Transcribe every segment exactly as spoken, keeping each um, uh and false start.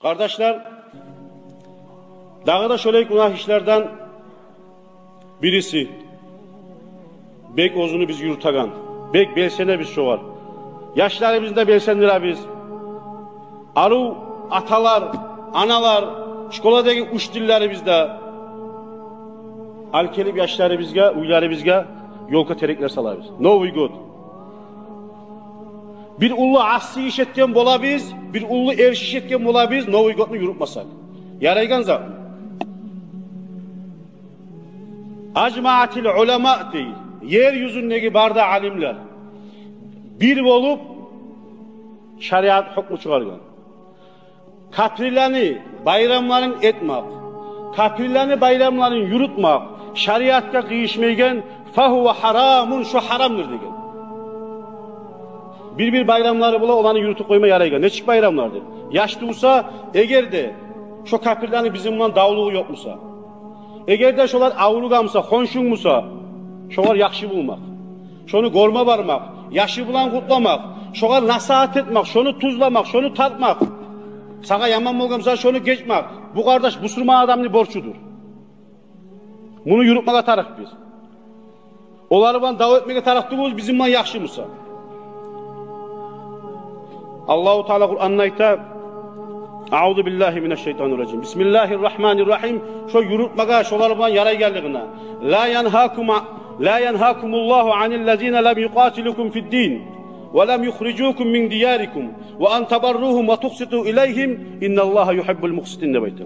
Къардашлар, дагъы да шолай гюнагь ишлерден бириси. Бек оьзюню биз юрютеген, бек белсенебиз шогъар. Яшларыбызны да белсендиребиз. Арив аталар, аналар, школадагъы учительлерибиз де алып гелип яшларыбызгъа, уьйлерибизге ёлка тереклер салабыз. Новый год. Бир уллу асси иш этген болабыз, бир уллу эрши иш этген болабыз, Новый годну юрютмесек. Ярайгъан зат. Ажмаатил уламаъ дей, ер юзюндеги бары да алимлер бир болуп шариат гьукму чыгъаргъан. Капирлени байрамларын этмек, капирлени байрамларын юрютмек шариатгъа къыйышмайгъан, фагьува гьарамун, шо гьарамдыр деген. Бир-бир байрамлары бола, оланы юрютюп къойма ярайгъан. Нечик байрамлар деп? Яш тувса, эгер де шо капирлени бизин булан давлугъу ёкъ буса, эгер де шолар авругъан буса, хоншунг буса, шогъар яхшы болмакъ, шону гёрме бармакъ, яшы булан къутламакъ, шогъар насигьат этмек, шону тюзлемек, шону тартмакъ, сагъа яман болгъан буса, шону гечмек — бу, къардаш, бусурман адамны борчудур. Муну юрютмеге тарыкъ биз. Олар булан дав этмеге тарыкъ тюгюлбюз, бизин булан яхшы буса. Аллагьу Таала Къуранда айта: Аузу биллагьи минаш шайтанир ражим. Бисмиллагьир рагьманир рагьим. Шо юрютмеге, шолар булан ярайгъанлыгъына. Ла янгьакум, ла янгьакумуллагьу аниллазина лам юкъатилукум фиддин ва лам юхрижукум мин диярикум ва ан табарругьум ва тукъситу илайгьим, инналлагьа югьиббул мукъситин, деп айта.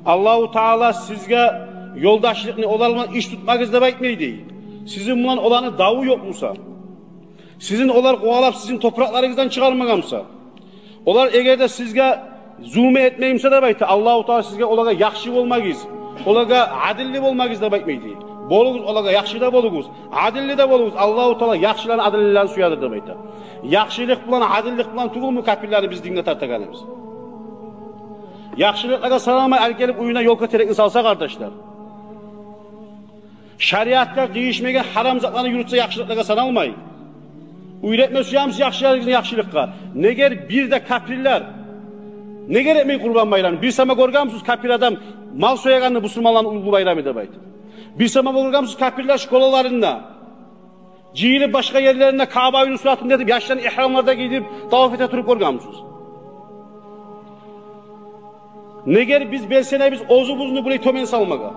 Аллагьу Таала сизге ёлдашлыкъны, олар булан иш тутмагъыз деп айтмай дей. Сизин булан оланы даву ёкъ буса, сизин олар къувалап сизин топуракъларыгъыздан чыгъармагъан буса, олар эгер де сизге зулму этмей буса, деп айта, Аллагьу Таала сизге олагъа яхшы болмагъыз, олагъа адилли болмагъыз деп айтмай дей. Болугъуз, олагъа яхшы да болугъуз, адилли де болугъуз. Аллагьу Таала яхшыланы, адиллилени сюедир деп айта. Яхшылыкъ булан, адиллик булан тюгюлмю капирлени биз динге тартагъаныбыз? Яхшылыкълагъа саналмай алып гелип уьюне ёлка терекни салса, къардашлар, шариатгъа къыйышмайгъан гьарам затланы юрютсе, яхшылыкълагъа саналмай. Уьйретме сюемисиз яхшыларыгъызны яхшылыкъгъа? Негер бир де капирлер, негер этмей Къурбан байрамны? Бир сама гёргенмисиз капир адам мал соягъанны бусурманланы уллу байрамы деп айтып? Бир сама гёргенмисиз капирлер школаларында жыйылып, башгъа ерлеринде Каъба уьюню суратында этип, яшланы игьрамлар да гийдирип, таваф эте туруп гёргенмисиз? Негер биз белсенебиз оьзюбюзню булай тёбен салмагъа?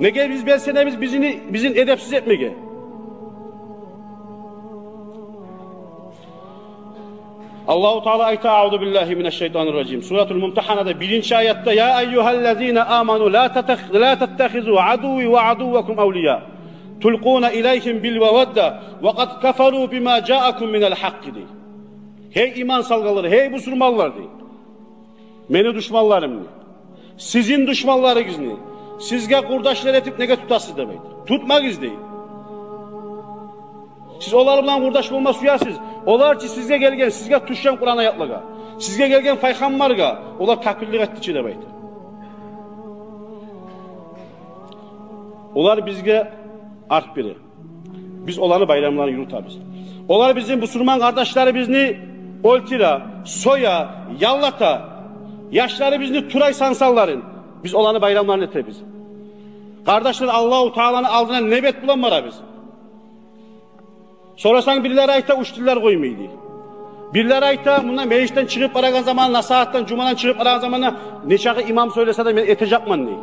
Негер биз белсенебиз бизин, бизин эдепсиз этмеге? Аллагьу Таала айта: Аузу биллагьи минаш шайтанир ражим. Суратул Мумтагьанада биринчи аятда: Я айюгьаллазина аману ла татах-, ла таттахизу адувви ва адуввакум авлия, тулкъуна илайгьим бил мавадда ва къад кафару бима жаакум минал гьакъкъи, дей. Гьей иман салгъанлар, гьей бусурманлар, дей. Мени душманларымны, сизин душманларыгъызны сизге къурдашлар этип неге тутасыз деп айта. Тутмагъыз дей. Сиз олар булан къурдаш болма сюесиз. Олар чы сизге гелген, сизге тюшген Къуран аятлагъа, сизге гелген пайхаммаргъа, олар капирлик этди чи деп айта. Олар бизге арт бере. Биз оланы байрамларын юрютебиз. Олар бизин бусурман къардашларыбызны оьлтюре, соя, яллата, яшларыбызны турай сансанларын, биз оланы байрамларын этебиз. Къардашлар, Аллагьу Тааланы алдына не бет булан барабыз? Сорасанг, бирлери айта, учительлер къоймай дей. Бирлери айта, мунда межитден чыгъып барагъан заман, насигьатдан, жумадан чыгъып барагъан заманда, нечакъы имам сёйлесе де, мен этежекмен дей.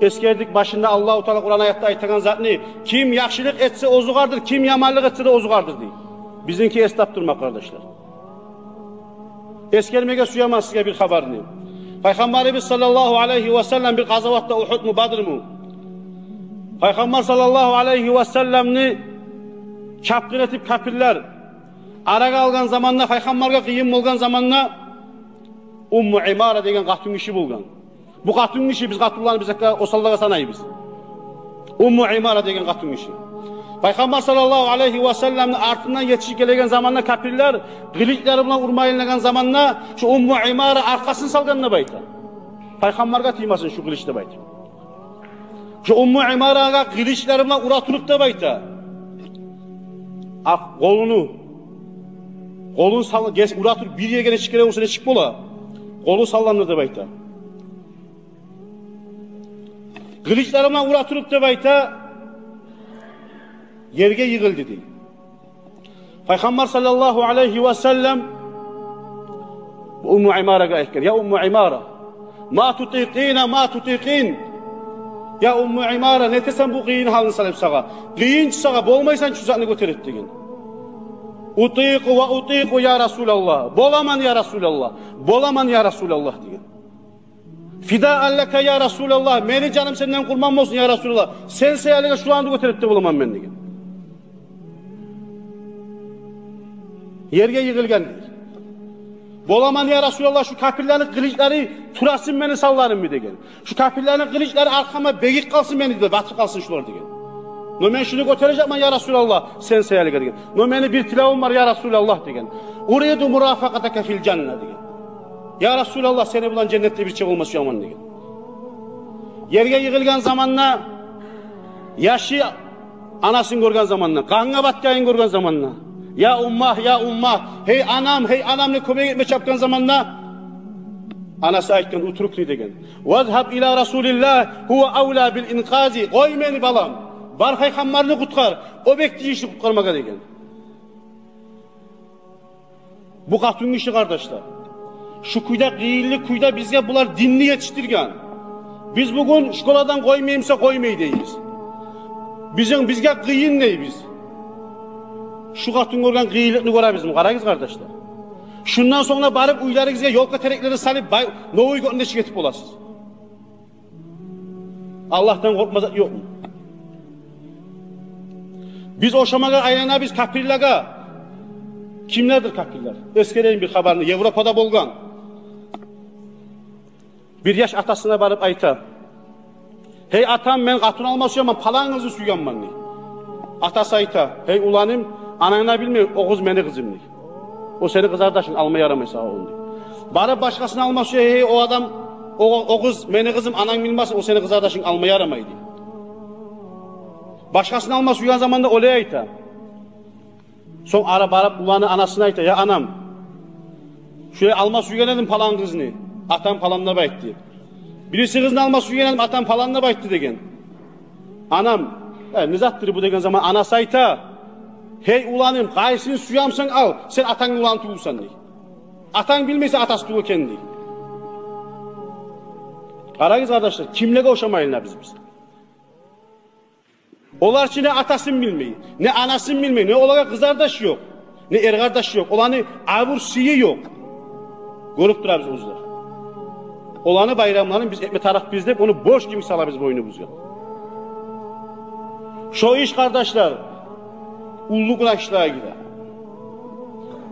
Эсгердик башында Аллагьу Таала Къуран аятда айтагъан затны: ким яхшылыкъ этсе, оьзюгердир, ким яманлыкъ этсе де, оьзюгердир дей. Бизинки эс тапдырмакъ, къардашлар. Эсгермеге сюемен сизге бир хабарны. Пайхаммарыбыз саллаллагьу алайгьи ва саллам бир къазаватда, Ухудму, Бадрму, Пайхаммар саллаллагьу алайгьи ва салламны чапгъын этип капирлер арагъа алгъан заманда, Пайхаммаргъа къыйын болгъан заманда, Умму Имара деген къатынгиши болгъан. Бу къатынгиши, биз къатынланы бизге осаллагъа санайбыз. Умму Имара деген къатынгиши. Пайхаммар саллаллагьу алайгьи ва салламны артындан етишип гелеген заманда, капирлер къылычлары булан урма айланагъан заманда, шу Умму Имара аркъасын салгъан деп айта, Пайхаммаргъа тиймесин шу къылыч деп айта. Шу Умму Имарагъа къылычлары булан ура туруп деп айта, акъ къолуну Къолун сал-, гес-, ура туруп, бир ерге нечик геле болса, нечик бола, къолу салланды деп айта. Къылычларыма ура туруп деп айта, ерге йыгъылды дей. Пайхаммар саллаллагьу алайгьи ва саллам Умму Имарагъа айтгъан: «Я Умму Имара, ма тутикъина, ма тутикъин. Я Умму Имара, нетесен бу къыйын гьалны салып сагъа? Къыйын чы сагъа, болмайсан чы шу затны гётерип», — деген. «Утикъу ва утикъу, я Расулаллагь. Боламан, я Расулаллагь. Боламан, я Расулаллагь», — деген. «Фидаан лака, я Расулаллагь. Мени жаным сенден къурман болсун, я Расулаллагь. Сен саялыгъа шуланы гётерип де боламан мен», — деген. Ерге йыгъылгъан дей. «Боламан, я Расулаллагь, шу капирлени къылычлары турасынмы мени санларымны», — деген. «Шу капирлени къылычлары аркъама бегип къалсын мени де, батып къалсын шулар», — деген. «Но мен шуну гётережекмен, я Расулаллагь, сен саялыгъа», — деген. «Но мени бир тилевюм бар, я Расулаллагь», — деген. «Уриду мурафакъатака фил жанна», — деген. «Я Расулаллагь, сени булан женнетде бирче болма сюемен», — деген. Ерге йыгъылгъан заманда яшы анасын гёрген заманда, къангъа батгъанын гёрген заманда: «Я уммагь, я уммагь, гьей анам, гьей анам», — деп кёмек этме чапгъан заманда, анасы айтгъан: «Утрукни, — деген. — Вазгьаб ила Расулиллагь, гьува авла бил инкъази. Къой мени, балам. Бар, Пайхаммарны къутгъар. О бек тийишли къутгъармагъа», — деген. Бу къатынгиши, къардашлар, шу кюйде, къыйынлы кюйде бизге булар динни етишдирген. Биз бугюн школадан къоймаймыса къоймай дейбиз. Бизин, бизге къыйын дейбиз. Шу къатын гёрген къыйынлыкъны гёребизми? Къарагъыз, къардашлар. Шундан сонг да барып уьйлеригизге ёлка тереклери салып, бай-, новый годну нечик этип боласыз? Аллагьдан къоркъма зат ёкъму? Биз ошамагъа айланабыз капирлеге. Кимлердир капирлер? Эсгерейим бир хабарны. Европада болгъан. Бир яш атасына барып айта: «Гьей атам, мен къатын алма сюемен, палан къызны сюегенмен», — дей. Атасы айта: «Гьей уланым, ананг да билмей, о къыз мени къызым», — дей. «О сени къызардашынг, алма ярамай сагъа ону», — дей. Барып башгъасын алма сюе, гьей, о адам, о, о къыз мени къызым, ананг билмесин, о сени къызардашынг, алма ярамай, — дей. Башгъасын алма сюеген заманда олай айта. Сонг ара барып уланы анасына айта: «Я анам, шулай алма сюеген эдим палан къызны, атам палан деп айтды. Бириси къызны алма сюеген эдим, атам палан деп айтды», — деген. «Анам, э, не затдыр бу?» — деген заман анасы айта: «Гьей уланым, къайсын сюемсен ал, сен атангны уланы тюгюлсен», — дей. «Атанг билмейсен атасы тюгюл экенин», — дей. Къарагъыз, къардашлар, кимлеге ошама айланабыз биз? Олар чы не атасын билмей, не анасын билмей, не олагъа къызардаш ёкъ, не эркъардаш ёкъ, оланы абур-сыйы ёкъ. Гёрюп турабыз оьзлер. Оланы байрамларын биз этме тарыкъбыз деп, ону борч кимик салабыз бойнубузгъа. Шо иш, къардашлар, уллу гюнагь ишлеге гире.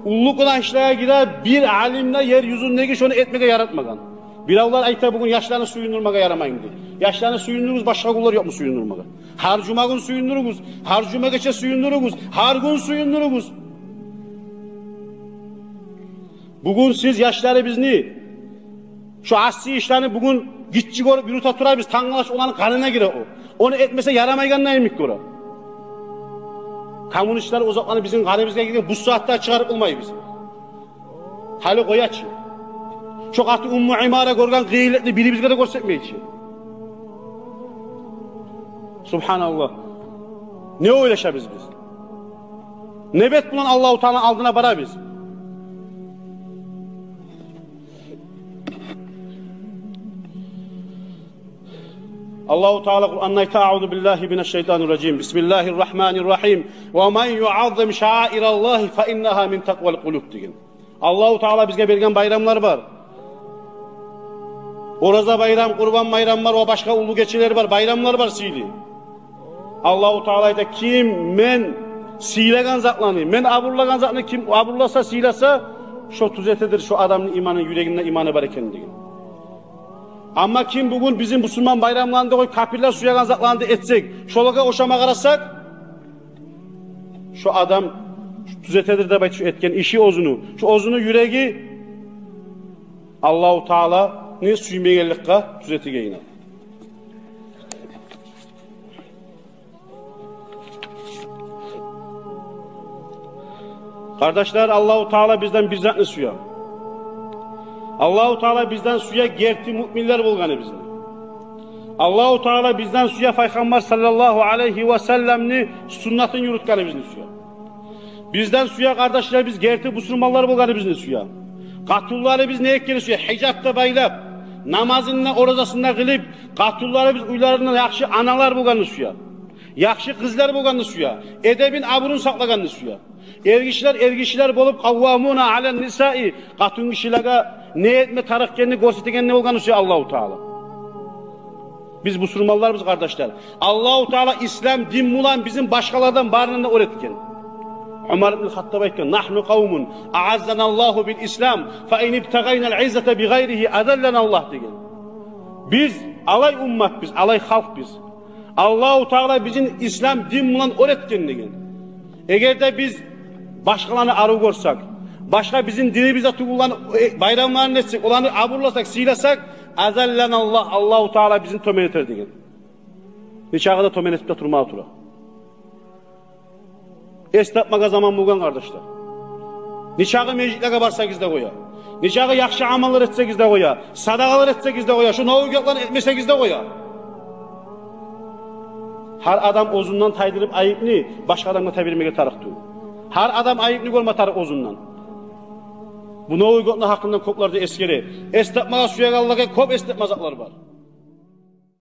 Уллу гюнагь ишлеге гире, бир алим де ер юзюндеги шону этмеге яратмагъан. Биревлер айта, бугюн яшланы сююндюрмеге ярамаймы дей. Яшланы сююндюрюгюз, башгъа гюнлер ёкъму сююндюрмеге? Гьар жума гюн сююндюрюгюз, гьар жума гече сююндюрюгюз, гьар гюн сююндюрюгюз. Бугюн сиз яшларыбызны, шо асси ишлени бугюн гиччи гёрюп юрюте турабыз, тангала шо оланы къанына гире о. Ону этмесе ярамайгъанны йимик гёре. Коммунистлер о затланы бизин къаныбызгъа гирген, бу сагьатда чыгъарып болмайбыз. Гьали къоя чы. Шо къатын Умму Имара гёрген къыйынлыкъны бирибизге де гёрсетмей чи. Субгьаналлагь. Не ойлашабыз биз? Не бет булан Аллагьу Тааланы алдына барабыз? Аллагьу Таала Къуранда айта: «Аузу биллагьи минаш шайтанир ражим. Бисмиллагьир рагьманир рагьим. Ва ман юаззим шаираллагьи фа иннагьа мин такъвал къулуб», — деген. Аллагьу Таала бизге берген байрамлар бар. Ораза байрам, Къурбан байрам бар, ва башгъа уллу гечелер бар, байрамлар бар сыйлы. Аллагьу Таала айта: «Ким мен сыйлагъан затланы, мен абурлагъан затны ким абурласа, сыйласа, шо тюзетедир шо адамны иманы, юрегинде иманы бар экенин», — деген. Амма ким бугюн бизин бусурман байрамланы да къоюп, капирлер сюеген затланы да этсек, шолагъа ошама къарасакъ, шо адам тюзетедир деп айтып, шо этген иши оьзюню, шо оьзюню юреги Аллагьу Тааланы сюймегенликге тюзетеген. Къардашлар, Аллагьу Таала бизден бир затны сюе. Аллагьу Таала бизден сюе герти муъминлер болгъаныбызны. Аллагьу Таала бизден сюе Пайхаммар саллаллагьу алайгьи ва салламны суннатын юрютгенибизни сюе. Бизден сюе, къардашлар, биз герти бусурманлар болгъаныбызны сюе. Къатынларыбыз не этгенни сюе? Гьижап да байлап, намазын да, оразасын да къылып, къатынларыбыз уьйлеринде яхшы аналар болгъанны сюе. Яхшы къызлар болгъанны сюе. Эдебин, абурун сакълагъанны сюе. Эргишилер эргишилер болуп, къаввамуна алан нисаи, къатынгишилеге не этме тарыкъ экенни гёрсетегенни болгъанны сюе Аллагьу Таала. Биз бусурманларбыз, къардашлар. Аллагьу Таала ислам дин булан бизин башгъалардан барындан да оьр этген. Умар ибн Хаттаб айтгъан: «Нагьну къавмун аъаззаналлагьу бил ислам, фа ин ибтагъайнал иззата би гъайригьи азалланаллагь», – деген. Биз алай умматбыз, алай халкъбыз. Аллагьу Таала бизин ислам дин булан оьр этген деген. Эгер де биз башгъаланы арив гёрсек, башгъа бизин динибизде тюгюллени, э, байрамларын этсек, оланы абурласакъ, сыйласакъ, азалланаллагь, Аллагьу Таала бизин тёбен этер деген. Нечакъы да тёбен этип де турмагъа тура. Эс тапмагъа заман болгъан, къардашлар. Нечакъы межитлеге барсагъыз да къоя. Нечакъы яхшы амаллар этсегиз де къоя. Садагъалар этсегиз де къоя. Шу новый гёклени этмесегиз де къоя. Гьар адам оьзюнден тайдырып айыпны башгъа адамгъа тайдырмагъа тарыкъ тюгюл. Гьар адам айыпны гёрме тарыкъ оьзюнден. Бу новый гёкню гьакъындан кёплер де эсгере. Эс тапмагъа сюегенлеге кёп эс тапма затлар бар.